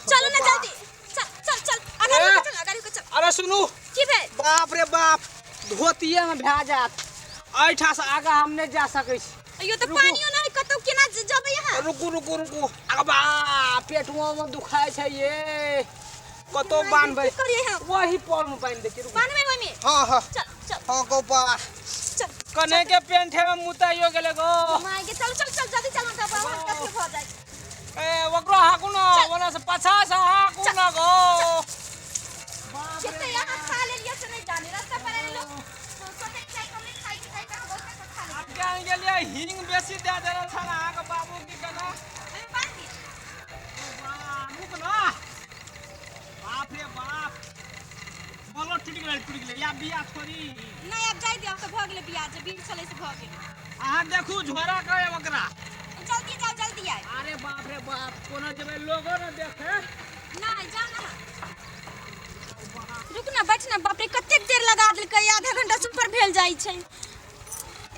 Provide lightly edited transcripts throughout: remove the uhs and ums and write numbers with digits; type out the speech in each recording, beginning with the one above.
चलू ना जल्दी। चल चल चल, अगाड़ी होके चल, अगाड़ी होके चल। अरे सुनू। की भेल? बाप रे बाप, धोतिए में भए जायत। एहिठाम से आगाँ हम नहि जा सकै छी। अयो तऽ रुकू। पानियो नहि कतौ, केना जेबै अहाँ? रुकू रुकू रुकू। आ बा, पेटो में दुखाइ छै ये। कतौ बान्हबै? की करियै हम? वही पोल में बान्हि दै छी, रुकू। बान्हबै ओहिमे? हाँ हाँ। चल चल। हाँ गोपा। चल। कने के पेंठे में मुताइयो गेलै गो। माय गे, चल चल चल, जल्दी चल, मतलब अहाँ कथी भऽ जायत। ए, ओकरो हाकू न, ओना से पाछा से हाकू न गो। कते अहाँ खा लेलियै से नहि जानी। रास्ता पर आयल लोक सोचै छै कमे खाइ के चाही, तऽ बहुते खा लेलियै। आब केहन गेलियै? हींग बेसी दए देने छल अहाँके बाबू की केना। एहिमे बान्हि दिअ। रुक न। बाप रे बाप, बोलो टूटि गेलै, टूटि गेलै। या बिया छोड़ी। नहि, आब जाय दियौ, आब तऽ भऽ गेलै बिया, जे बीज छलै से भऽ गेलै। अहाँ देखू झोरा के ओकरा। जल्दी जाउ, जल्दी आइ। अरे बाप रे बाप, कोनो जेबै लोगो न देखे। नहि, जाउ ने अहाँ। रुक ना, बैठ ना। बाप रे, कतेक देर लगा देलकै, आधा घंटा से ऊपर भेल जाइ छै।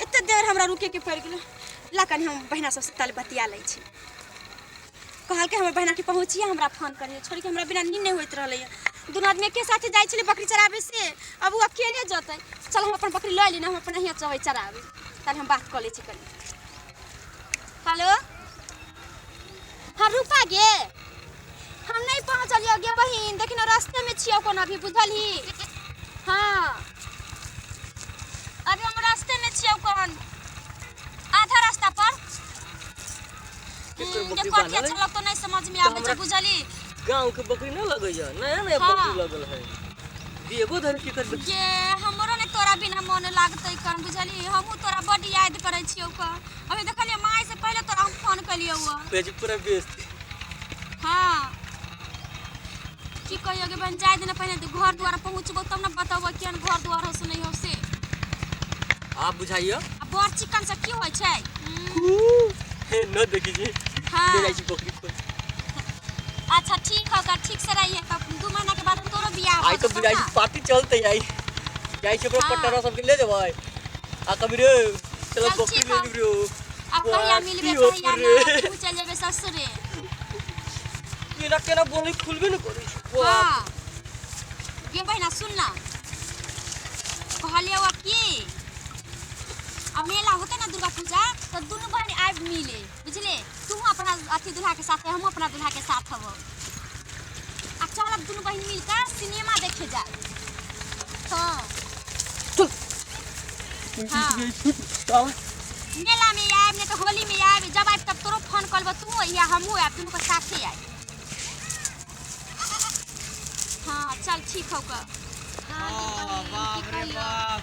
एते देर हमरा रुके के पड़ि गेलै। ला कनि हम बहिना सबसँ तल बतिया लै छी। कहलकै हमर बहिना कि पहुँचिए हमरा फोन करिए। छोड़िके हमरा बिना नींद नहि होइत रहलैए। दुनू आदमी एके साथे जाइ छलै बकरी चराबै से, अब ओ अकेले जेतै। चल, हम अपन बकरी लऽ एली ने, हम अपन हियाँ चबै चराबै। ताले हम बात कऽ लै छी कनि। हेलो, हाँ रूपा गे, हम नहीं पहुँचलियो गे बहिन। देखी ना, रास्ते में छियो कोनो अभी, बुझलही? हाँ, अभी हम रास्ते में छियो, कोन आधा रास्ता पर। केकर जे बकरी कथी बान्हल अच्छा है? लगतो नहीं समझ में तऽ आबै छै। हमरा बुझली? गाँव के बकरी न लगैया, नया नया हाँ। बकरी लगल है। देबो धरि केकर बकरी? गे, हमरो ने तोरा बिना मन लागतै कन, बुझली? हमहूँ तोरा बड्ड याद करै छियौ कन। अभी देखलियै, माय से पहिले तोरा हम फोन केलियौ। बेच पूरा बेच। हाँ, की कहियो गे बहन, जाय देने पहिने घर द्वार पहुँचबो तब ने बतेबो केहन घर द्वार हो से नहीं हो से। आप बुझाइयो। आ बड़ चिकन से की होइ छै? हे, न देखी छी। हाँ। ले जाइ छी बकरी खोल। अच्छा ठीक हो, ठीक से रहिए तब। 2 महीना के बाद तोरो बियाह आई हो तो जेतौ बुझाइ ना। छी पार्टी चलते। आई जाइ छी ओकरा। हाँ। पटरा सबके ले जेबै आ कभी रे चलो चल, बकरी ठीक ले हौ। लेब रे। अब कहिया पार्टी मिलबे, होत कहिया रे। ना, तू चल जेबे ससुरे। केना केना बोली, खुलबे न करै छै बाप। हाँ गे बहिना, सुन ना, कहलियै की अब मेला होते ना दुर्गा पूजा, तो दुनू बहन आबि मिले, बुझले? तू अपना अथी दूल्हा के साथ, हम अपना दूल्हा के साथ हबो। आ चल, अब दुनू बहन मिलकर सिनेमा देखे जाए। हाँ हाँ, मेला में आयब, नहीं तो होली में आयब। जब आयब तब तोरो फोन करबो, तू या हमहूँ आयब, दुनू के साथे आयब। हाँ चल, ठीक हो का। हाँ गे बहिन, की बाप रे कहियो, बाप,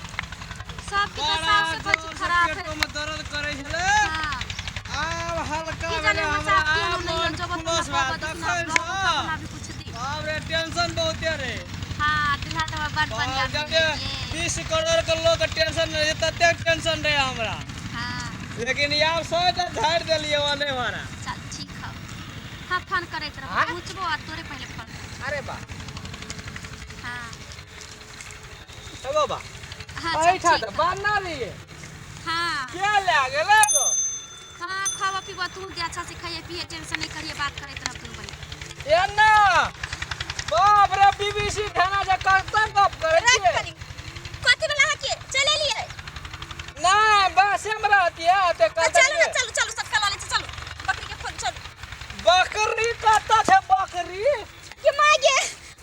सबके तो बड़ा सास जोर बड़ी से खराब है। पेटो में दर्द करै छलै। हाँ। आब हल्का की भेलै जाने हमरा। मचा केहन आब नहीं मन जब खुलस अपना भेल बाबा देखना तखन सँ। अपना भी कुछ दी। बाप रे, टेंशन बहुते रे। हाँ, दूल्हा तो बड़ बढ़िया जब मिल गे। 20 करोड़ के लोग के टेंशन नहीं ततेक टेंशन रहे हमरा। लेकिन आब 100 टा झाड़ि देलियै ओने मारा। चल, ठीक है। हाँ, फोन करैत रहो। हाँ? पहुँचबो आ तोरे पहले फोन करबो। अरे बा। हाँ। हे बाबा। हाँ चल, एहिठाम ठीक तऽ है। बान्हना रहियै। हाँ। के लए गेलै गो? हाँ, खावा पीबा तू दे, अच्छा से खाइए पिए, टेंशन नहीं करिए, बात करैत रह दुनू बहिन। एना बाप रे, बीबीसी थाना जे कतऽ गप करै राख छियै? करी कथी वाला अहाँ के चल एलियै? नहि, बसे मे रहतियै ते। तऽ चलू ने, चलू चलू, सबके लऽ लै छी, चलू बकरी के खोज, चलू। बकरी कतऽ छै बकरी? गे माय गे,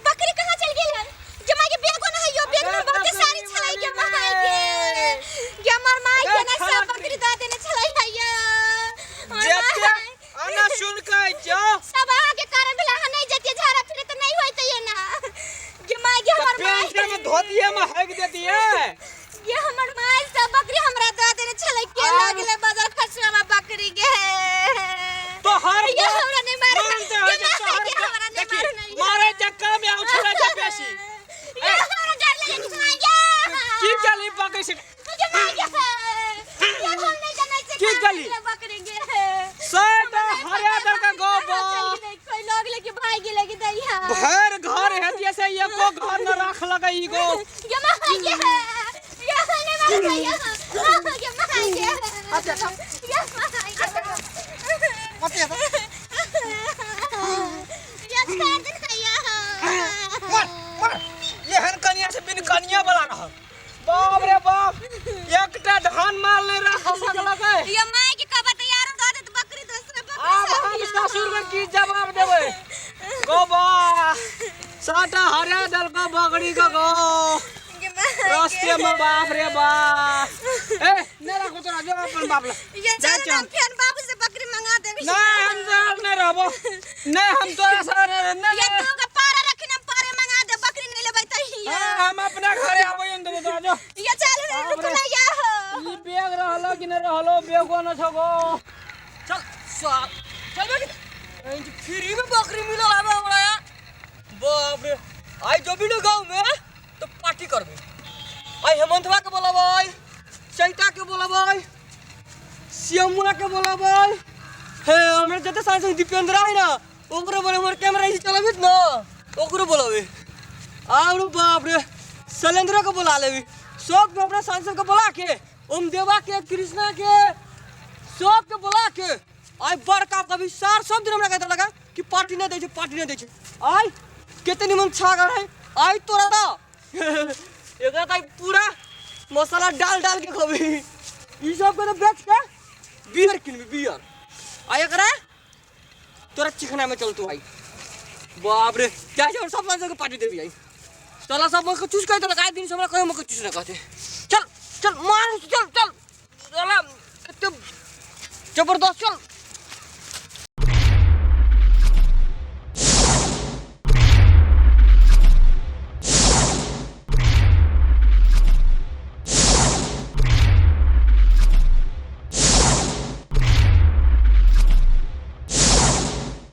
बकरी कहाँ चल गेल है? गे माय गे, बैगो न है यो, बैग में अरे बहुते सारी बकरी छलै। गे मरी माय रे। गे, गे हमर माय गे के ना सब छलक बकरी दऽ देने छलै है यो हमर जते माय। आना सुन के जाओ। सब अहाँ के कारण भेल। अहाँ नहीं जतियै झाड़ा फिरे तऽ नहीं होइतै ना। गे माय गे, तऽ हमर माय। पेंटे में धोतिये में हगि देतियै। गे हमर माय, सब बकरी हमरा दऽ देने छलै। के आर- लऽ गेलै बाजार खसुआ बकरी गे? तोहर ये हमरा नहीं मारे। मानते हो ये जे तोहर मारे, हमरा नहीं देखी, मारे नहीं। मारे चक्कर में उछले छै बेसी। ये हमरा डर लगे कि माय गे। की चली बकरी से? गे माय गे, ये हम नहीं जानै छै की कहाँ गली? गेलै बकरी गे। सैटा हमरा नहीं हरिया पता दर के बकरी गोबर। कहाँ चल गेलै। कोई लऽ गेलै कि भागि गेलै कि दैया। भरि घर हेतियै से एको घर न राख लगे ई गो। गे माय गे, ये नहीं मारे दैया। गे माय गे। अच्छा, अच्छा। गे माय गे। कथी हेतौ? ये छोड़ दे ना या। मर मर, एहन कनिया से बिन कनिया वाला रह। बाप रे बाप, एकटा धान मार ले रहा हंसक लगे। ये माय के कहबा त यार दऽ देत बकरी, दोसरा बकरी। आब हम ससुर के की जवाब देबै गो? बा साटा हरा देलको बकरी के गो रास्ते में। बाप रे बाप, ए नहीं राखो तोरा, जो अपन बाप ला। ये जा चल ना, चल। फेन बाबू से बकरी मंगा देबी। नहीं, हम जाल नहीं रहबो, नहीं, हम तोरा से नहीं। ये तू के पारा रखी ना, पारे मंगा दे बकरी, नहीं लेबै त हिया। हाँ, हम अपना घरे आबै न देबो तोरा, जो। ये चल ना, बाप रुक रे। ना या हो। ई बैग रहलो कि नहीं रहलो, बैगो न छगो। चल साहब, चल बे। फ्री में बकरी मिलल आबे हमरा यार। बाप रे, आई जो भी ना गाँव में तो पार्टी करबे। आई हेमंतवा के बोलाबै, चैता के बोलाबै, श्यामुआ के बोलाबै। हे हमरा जते साथ दीपेंद्र है ना, ओकरो बोले, हमर कैमरा ऐसे चलाबित ना, ओकरो बोलाबे। और बाप रे, शैलेंद्र के बोला लेबी। सब के अपना सांसद के बोला के, ओम देवा के, कृष्णा के, सब के बोला के आइ बड़का कभी सार सब दिन हमरा कहते लगा कि पार्टी नहीं दै छै, पार्टी नहीं दै छै। आइ कते निमन छागर है आइ तोरा दा। एकरा त पूरा मसाला डाल डाल के खबी। ई सब के तो बेच के बियर किनबी, बियर। आ एकरा तोरा चिकना में चलतू आई। बाप रे, जाइ छै सब सांसद के पार्टी देबी आई। साला सब मके चूस कहते लगा, दिन से हमरा कहियो मके चूस न कहते। चल चल मार, चल चल साला, कते जबरदस्त, चल।